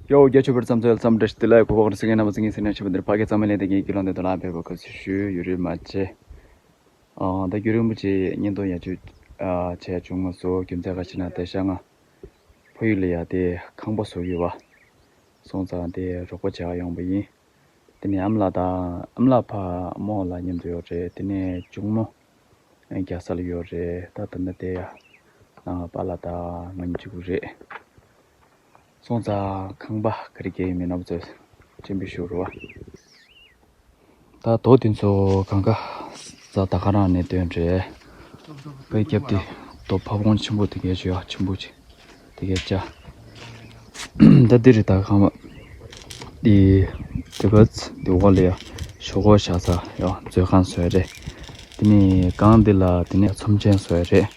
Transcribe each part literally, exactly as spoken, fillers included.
ཡོ། རྒྱ་ཆེ་བར་བསམ་ཚོད་བསམ་བཀྲ་ཤིས་བདེ་ལེགས། གོ་བག་རེ་སིང་ངེ་ན་མ་སིང་ངེ་སེ་ན་ཆེ་བ་འདིར་ཕ་གི་ཚང་མ་ལས་དེ་ངེད་ཀྱི་ལོ་འདི་དོ་ལ་བེ་བ་ཁ་སི་ཞུ་ཡུ་རི་མ་ཆེ། ཨ་ད་རྒྱུ་རིན་པོ་ཆེ་བརྙན་ཐུང་ཡ་ཆུ་ཨ་ཆེ་ཡ་བྱུང་མ་སོ། རྒྱུ་མཚན་ག་ཤི་ན་དེ་ཤ་ང་ཕ་ཡུལ་ལ་ཡ་དེ་ཁང་པ་བཟོ་གི་བ། སོང་ཙང་དེ་རོགས་པ་བྱ་ཡོང་པ་ཡིན། དེ་ནས་ཨམ་ལགས་དང་ཨམ་ལགས་ཕ་མོ་ལ་མཉམ་དུ་ཡོད་རེད། དེ་ནས་གཅུང་མོ་རྒྱ་ས་ལ་ཡོད་རེད། ད་ད་ནི་དེ་ཡ་ང་པཱ་ལགས་དང་ང་གཉིས་གཅིག་པུ་རེད། སོང་ཙང་ཁང་པ་ག་རེ་གས་ཡིན་མིན་ནོ་ཚོ་སྤྱན་འབུལ་ཞུ་རོགས། ད་དོ་དེ་ཚོ་གང་ག་ས་ད་ག་རང་ནས་སྟོན་རེད། པའི་རྒྱབ་དེ་དོ་ཕ་བོང་ཆེན་པོ་དེ་གས་ཞུ་ཡ་ཆེན་པོ་ཆེ། དེ་གས་ཅ། ད་འདི་རེད་ད་ཁང་པ། འདི་དེ་ག་ཚ་འདི་འོག་ལ་ཡ་ཞོག་གོ་བཞག་ས་ཡ་མཛོད་ཁང་བཟོས་རེད། དེ་ནས་གང་འདི་ལ་དེ་ནས་ཚོམས་ཆེན་བཟོས་རེད།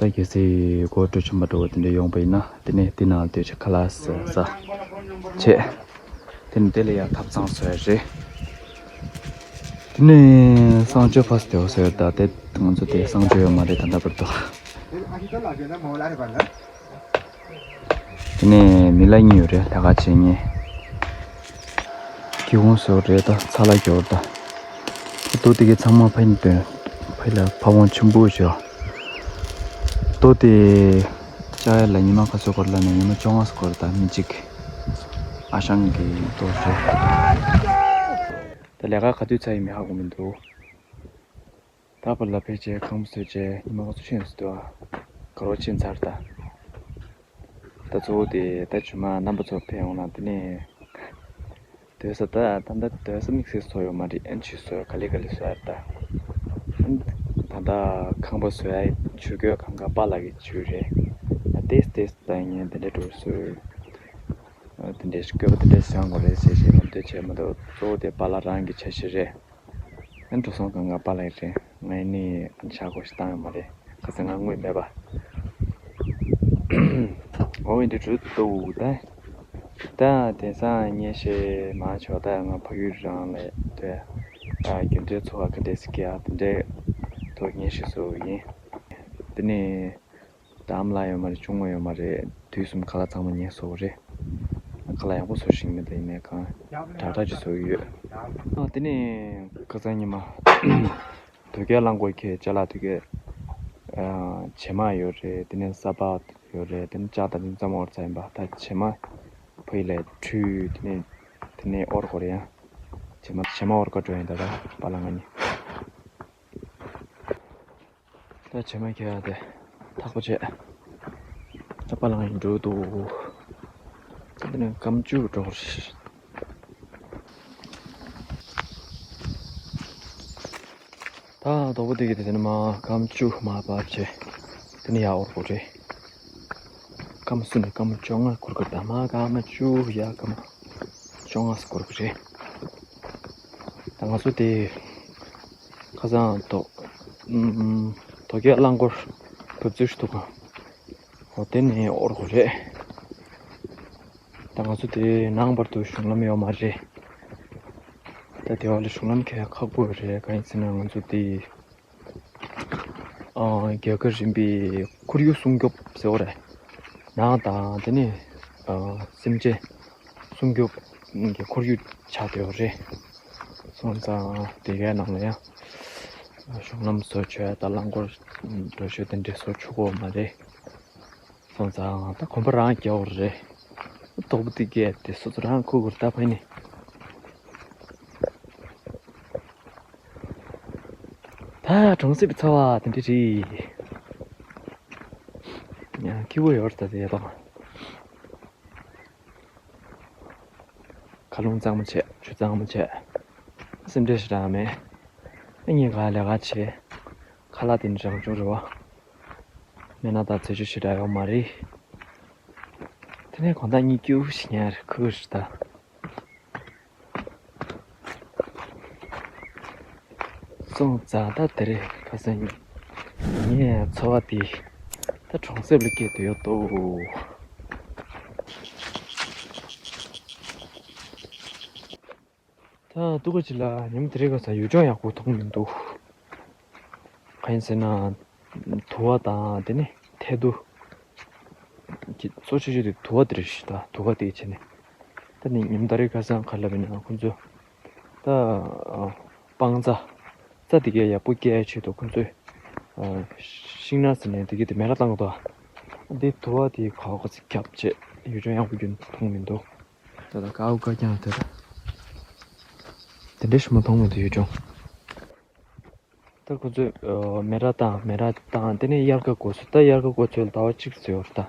ད་གལ་སྲིད་སྒོ་འགྲོ་ཆུང་མ་འགྲོ་བ་དེ་འདྲ་ཡོང་པ་ཡིན་ན་དེ་ནས་དེ་ནང་སྡོད་ཆ་ཁ་ལག་ཟ་ས་བྱས། དེ་ནས་དེ་ལ་ཡང་ཐབ་ཚང་བཟོས་རེད། དེ་ནས་གསང་སྤྱོད་ཕ་སི་དེ་བཟོས་ད་དེ་ང་ཚོ་དེ་གསང་སྤྱོད་ཡོད་མ་རེད་ད་ལྟ་བར་དུ། དེ་ནས་མི་ལ་གཉིས་ཡོད་རེད་ལས་ཀ་བྱེད་མཁན། སྒེའུ་ཁུང་བཟོ་རེད་ད་ཚ་ལ་གྱོར་ད། ཏོ་དེ་གའི་ཚང་མ་ཕ་ཡིན་དོན་ཕ་ཡི་ལ་ཕ་བོང་ཆེན་པོ་བྱོས། ཏོ་དེ་ཅག་ཡ་ལ་ཉི་མ་ག་ཚོད་འགོར་ལ་ནས་ཉི་མ་བཅོ་ལྔ་ཙམ་འགོར་ད་མི་གཅིག་ཨ་ཞང་གི་ཏོ་རེད། ད་ལས་ཀ་ག་དུས་ཚར་ཡིན་མི་ཧ་གོ་མི་འདུག་ད་བར་ལ་ཕལ་ཆེར་ཁང་པ་བཟོས་བྱས་ཉི་མ་ང་ཚོ་ཕྱིན་སུ་དུ་ཨ་ག་རོ་ཕྱིན་ཚར་ད། ད་གཙོ་བོ་དེ་ད་ཇུ་མ་རྣམ་པ་ཚོ་ཕེབས་ཡོང་ན་དེ་ནས་སྡོད་ས་ད་ད་ད་སྡོད་ས་དམིགས་བསལ་ཚོ་ཡོད་མ་རེད། ཨན་ཆུ་བཟོ་ག་ལེ་ག་ལེ་བཟོ་ཡ་ད། ཨན་ད་ད་ཁང་པ་བཟོ་ཡ་ཆུ་རྒྱུད་གང་ག་པཱ་ལགས་ཀྱི་ཆུ་རེད། ད་ཏེས་ཏེས་ད་ངས་དེ་འདྲ་འགྲོ་བཟོས། དེ་འདྲའི་སྐྱོ་པོ་དེ་འདྲའི་བཟང་དགོས་རེད་ཟེར་བྱས་ལམ་སྟོན་བྱས་མ་གཏོགས་གཙོ་བོ་དེ་པཱ་ལགས་རང་གི་འཆར་གཞི་རེད། ཨ་འགྲོ་སོང་གང་ག་པཱ་ལགས་རེད། ང་ནི་ཨ་ནི་ཤག་གོ་ཞིག་བཏང་ཡོད་མ་རེད། ཁ་སང་ང་དངུལ་མེད་པ། འོ་འདི་འགྲོ་འདུག་ད། ད་དེང་སང་ཉེ་ཤེས་མ་ཆོག་ད་ང་ཕ་ཡུལ་རང་ལ་སྡོད་ད་རྒྱུན་མཐུད་འཚོ་བ་ག་འདྲས་སེ་སྐྱེལ་ཡ་དེ་འདྲའི་ཐོག་ཉེ་ཤེས་བཟོ་གི་ཡིན། དེ་ནི། ད་ཨ་མ་ལགས་ཡོད་མ་རེད། གཅུང་མོ་ཡོད་མ་རེད། དུས་གསུམ་ཁ་ལག་ཚང་མ་ངས་བཟོ་གི་རེད། ཁ་ལག་ཡག་པོ་བཟོ་ཤེས་མེད་ད་ཡིན་ནའི་གང་དྲག་དྲག་ཅིག་བཟོ་གི་ཡོད། ཨ་དེ་ནས་ཁ་སང་ཉི་མ་དོལ་རྒྱལ་རླངས་འཁོར་ཁྱེད་ཅ་ལག་དོལ་རྒྱལ་ཨ་བྱེ་མ་ཡོད་རེད། དེ་ནས་ས་ཕག་ཡོད་རེད། དེ་ནས་ལྕགས་དང་དེ་ཚང་མ་དབོར་ཚར་ཡིན་པ། ད་བྱེ་མ་ཕ་ཡུལ་ལ་ཁྲུས་དེ་ནས་དེ་ནས་དབོར་དགོས་རེད་ཡ། བྱེ་མ་བྱེ་མ་དབོར་ག་འགྲོ་ཡིན་ད་ད་པཱ་ལགས་ང་གཉིས། ད་བྱེ་མ་ཁྱེར་ཡ་དེ་ཐག་པ་ཆད། ད་པཱ་ལགས་ཡིན་འགྲོ་འདུག་ད་འདི་ནས་སྐམ་ཆུ་འགྲོ་དགོས་རེད། ད་རྡོག་པོ་དེ་གི་དེ་ནས་མར་སྐམ་ཆུ་མར་བབས་བྱས་དེ་ནས་ཡར་དབོར་དགོས་རེད། སྐམ་སུ་ནས་སྐམ་བཅོ་ལྔ་འཁོར་གི་ད་མར་སྐམ་ཆུ་ཡར་སྐམ་བཅོ་ལྔ་འཁོར་གི་རེད། ད་ང་ཚོ་དེ་ཁ་སང་དོ་ཨུམ་དོལ་རྒྱལ་རླངས་འཁོར་བབས་ཚུལ་ཞིག་འདུག་ག་འོ་དེ་ནས་དབོར་དགོས་རེད། ད་ང་ཚོ་དེ་ནང་བར་དུ་གཞུང་ལམ་ཡོད་མ་རེད། ད་དེ་བ་ལ་གཞུང་ལམ་ཁྱེར་ཡ་ཁག་པོ་རེད། གང་ཡིན་ཟེར་ན་ང་ཚོ་དེ་ཨ་རྒྱ་གར་རིམ་པའི་ཁོར་ཡུག་སྲུང་སྐྱོབ་ཟེར་བ་རེད། ནགས་དང་དེ་ནས་ཨ་སེམས་ཅན་སྲུང་སྐྱོབ་ཀྱི་ཁོར་ཡུག་ཆགས་བསྡད་པ་རེད། སོང་ཙང་དེ་གའི་ནང་ལ་ཡང་གཞུང་ལམ་བཟོ་ཆོག་ཡ་ད་རླངས་འཁོར་འགྲོ་ཆོག་དེ་འདྲས་བཟོ་ཆོག་གི་ཡོད་མ་རེད། སོང་ཙང་ད་གོམ་པ་རང་རྒྱག་དགོས་རེད། རྡོག་པོ་དེ་གས་དེ་སོ་སོ་རང་ཁུར་དགོས་རེད་ད་ཕ་ནི། ད་གྲོང་གསེབ་ཀྱི་ཚ་བ་དེ་འདྲ་རེད། ཡང་སྐྱིད་པོ་ཡོད་རེད་ད་དེ་ཡ་ད། མཁའ་རླུང་གཙང་མ་བྱས། ཆུ་གཙང་མ་བྱས། སེམས་ཁྲལ་ཞེ་དྲག་མེད། ཨ་ནི་ག་ལས་ཀ་བྱེད། ཁ་ལག་དེ་འདྲ་རང་བྱུང་རེད་བ། མེད་ན་ད་ཚེ་ཆུ་ཞེ་དྲག་ཡོད་མ་རེད། དེ་ནས་དགོང་དག་གཉིད་སྐྱིད་པོ་ཞིག་ཉལ་ཁུག་ཞིག་ད། སོང་ཙང་ད་དེ་རེད་ཁ་སང་ངའི་འཚོ་བ་དེ་ད་གྲོང་གསེབ་ལ་སྐྱེལ་དུ་ཡོད་དོ། ད་སྡུག་ག་ཅིག་ལ་ཉིན་མོ་དེ་རིང་ཁ་སང་ཡུལ་ལྗོངས་ཡག་པོ་མཐོང་མི་འདུག་གང་ཡིན་ཟེར་ན། དུ་བ་དང་དེ་ནས་ཐལ་རྡུལ་གྱི་ ལྟོ་ཆེ་ཆེ་དེ་དུ་བ་དེ་རེད་ཤི། ད་དུ་བ་དེ་བྱས་ནས། ད་ནི་ཉིན་ལྟར་རེ་ཁ་སང་ག་ལབ་ཡིན་ན་ཁོང་ཚོས། ད་ཨ་སྤང་རྩྭ། རྩྭ་དེ་གས་ཡག་པོ་སྐྱེ་ཡ་ཆེད་དུ་ཁོང་ཚོས་ཨ་ཤིང་ནགས་ཟེར་ནས་དེ་གས་དེ་མེ་ར་བཏང་གི་འདུག་ཨ། འདི་དུ་བ་དེ་ག་བ་ག་ཚོད་ཁྱབ་བྱས་ཡུལ་ལྗོངས་ཡག་པོ་རྒྱུན་མཐོང་མི་འདུག་ད་ལྟ་དཀར་པོ་དཀར་རྐྱང་དེ་ད། དེ་འདྲ་ཞིག་མ་མཐོང་མི་འདུག་ཡུལ་ལྗོངས། ད་ཁོ་ཚོས་ཨ་མེ་ར་བཏང་མེ་ར་བཏང་། དེ་ནས་དབྱར་ཁ་འགོ་ཚུགས། ད་དབྱར་ཁ་འགོ་ཚུགས་ཟླ་བ་གཅིག་ཟེར་བ་རེད་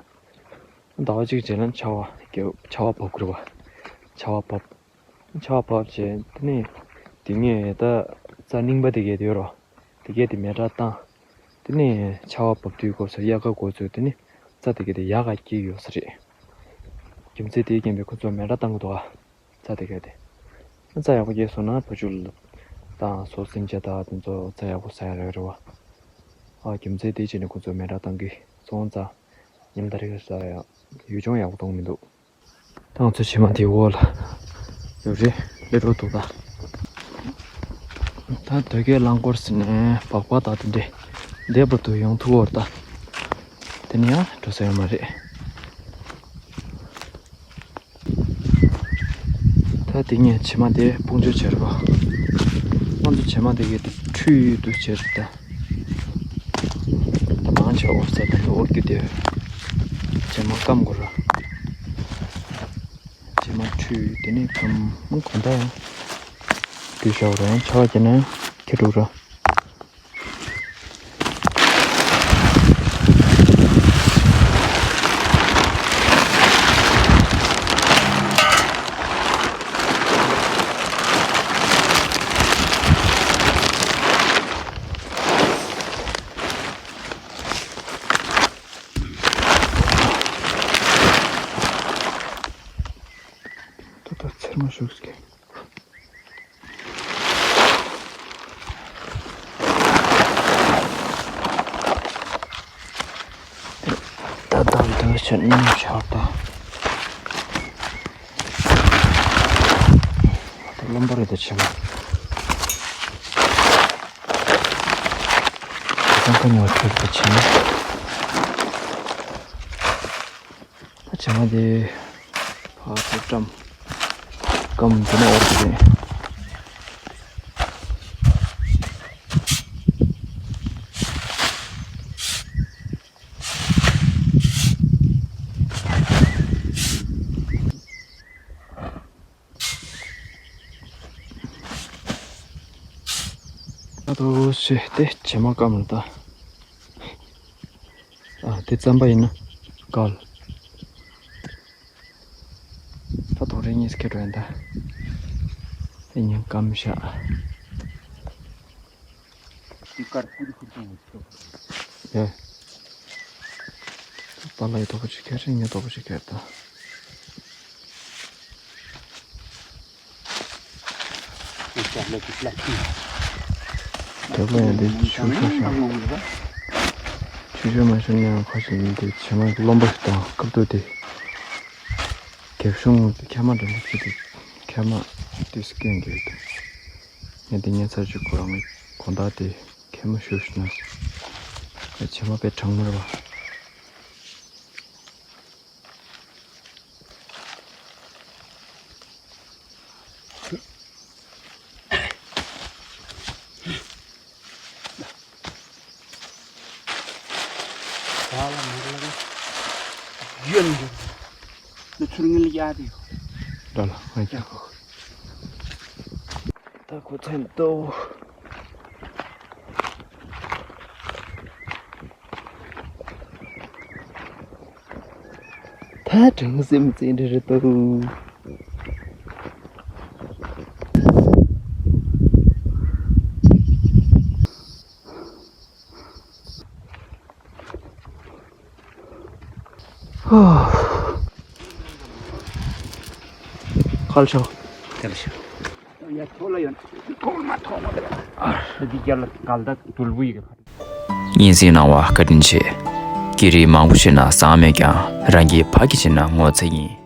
ད། ཟླ་བ་གཅིག་རྗེས་ལ་ཆར་པ་རྒྱབ། ཆར་པ་བབས་ཀྱི་རེད་པ། ཆར་པ་བབས། ཆར་པ་བབས་བྱས་དེ་ནས་དེ་ནས་ད་རྩྭ་རྙིང་པ་དེ་གས་དེ་ཡོད་རེད་པ། དེ་གས་དེ་མེ་ར་བཏང་། དེ་ནས་ཆར་པ་བབས་དུས་སྐབས་སུ་དབྱར་ཁ་འགོ་ཚུགས། དེ་ནས་རྩྭ་དེ་གས་དེ་ཡག་ག་སྐྱེས་ཡོད་ས་རེད། རྒྱུ་མཚན་དེའི་རྐྱེན་པས་ཁོ་ཚོ་མེ་ར་བཏང་གི་འདུག་ཨ། རྩྭ་དེ་གས་དེ། རྩྭ་ཡག་པོ་སྐྱེས་སོང་ན་བ་ཕྱུགས་དང་སོ་སེམས་ཅན་དང་དེ་ཚོ་རྩྭ་ཡག་པོ་ཟ་ཡ་རེད་པ། ཨ་རྒྱུ་མཚན་དེ་བྱས་ནས་ཁོ་ཚོ་མེ་ར་བཏང་གི་སོང་ཙང་ཉིན་ལྟར་རེ་ཟ་ཡ་ཡུལ་ལྗོངས་ཡག་པོ་མཐོང་མི་འདུག་ད་ང་ཚོ་བྱེ་མ་དེའི་འོག་ལ་ཡོད་རེད། སླེབས་འགྲོ་འདུག་ད། ད་སྟོད་ཁའི་རླངས་འཁོར་ཟེར་ནས་སྦག་སྦག་དང་དེ་འདྲས་འདས་བར་དུ་ཡོང་ཐུབ་ཀྱི་ཡོད་རེད་ད། དེ་ནས་ཡང་འགྲོ་ས་ཡོད་མ་རེད། ད་དེ་ངས་བྱེ་མ་དེ་སྤུངས་ཆོག་བྱས་རེད་པ། ང་ཚོ་བྱེ་མ་དེ་གས་དེ་ཁྲུས་འདུག་བྱས་རེད་ད། ད་མང་ཆེ་འོར་ས་དེ་འདུག་འོར་རྒྱུ་དེ། བྱེ་མ་སྐམ་དགོས་ར། བྱེ་མ་ཁྲུས་དེ་ནས་སྐམ་གོང་ད་ཡང་། དུས་ཞོག་ར་ཡང་ཆར་པ་བརྒྱབ་ན་ཡང་ཁྱི་འདུག་ར། ད་ལྟ་ཚེར་མ་ཤུགས་ཀྱིས། ད་ལྟ་འདི་ཕྱིར་ནམ་ཆར་ད། ད་རློན་པ་རེད་ད་བྱེ་མ། ད་ཁ་ཉོ་ཁྲིད་ད་བྱེ་མ། ད་བྱེ་མ་དེ་ཕར་ཚུར་བཀྲམ། སྐམ་དེ་ནས་འོར་གྱི་རེད། ད་དུ་ཞེས་དེ་བྱེ་མ་སྐམ་ལ་ད། ཨ་དེ་རྩམ་པ་ཡིན་ན་དཀར། ད་དོ་རེ་གཉིས་ཁེ་འགྲོ་ཡིན་ད། དེ་ཉིན་སྐམ་ཤག་དེ་དཀར་ཀུ་རུ་ཀུ་རུ་ཀུ་རུ། ཡ། པཱ་ལགས་ཡི་དོ་པོ་ཅིག་ཁྱེར་ཤིང་ངའི་དོ་པོ་ཅིག་ཁྱེར་དང་། དེ་ལ་ཡང་འདི་ཆུ་ཤོར་ཤག་ཆུ་ཤོར་མ་ཤོར་ནའང་ཁ་ཞིག་ཡིན་དེ་བྱེ་མ་རློན་པ་ཞིག་དང་སྐབས་དུ་དེ། རྒྱབ་གཞུང་དེ་ཁལ་མ་འདྲ་མི་ཅི་དེ་ཁལ་མ་དེ་སྐྱོན་གྱི་རེད། ངས་དེ་ཉན་ཚར་གཅིག་ཁོ་རང་གི་དགོང་དག་དེ། ཁལ་མ་ཤོར་ཤི་ན། བྱེ་མ་དཔེ་གྲང་མོ་རེད་པ། ཡོན་ཡོན། ནི་ཚུར་ངལ་ཡ་དེ་ཡོད། ད་ལ་ང་རྒྱག་གོ། ད་ཁོ་ཚན་ཏོ། ད་དྲང་སེམས་ཅན་རེ་རེ་ཏོ། ཁ་ལ་ཤོག་དེ་ལ་ཤོག་ཡ་ཐོག་ལ་ཡོད། ཐོག་མ་ཐོག་མ་དེ་ལ། འདི་རྒྱ་ལ་གལ་ད་དུལ་བུ་ཡི་གེ། སྙན་སེང་གནང་བ་བཀའ་དྲིན་ཆེ། སྐད་རིགས་མང་པོ་ཤེས་ན་བཟང་མེད་ཀྱང་རང་གི་ཕ་གི་ཤེས་ན་ངོ་ཚ་ཡིན།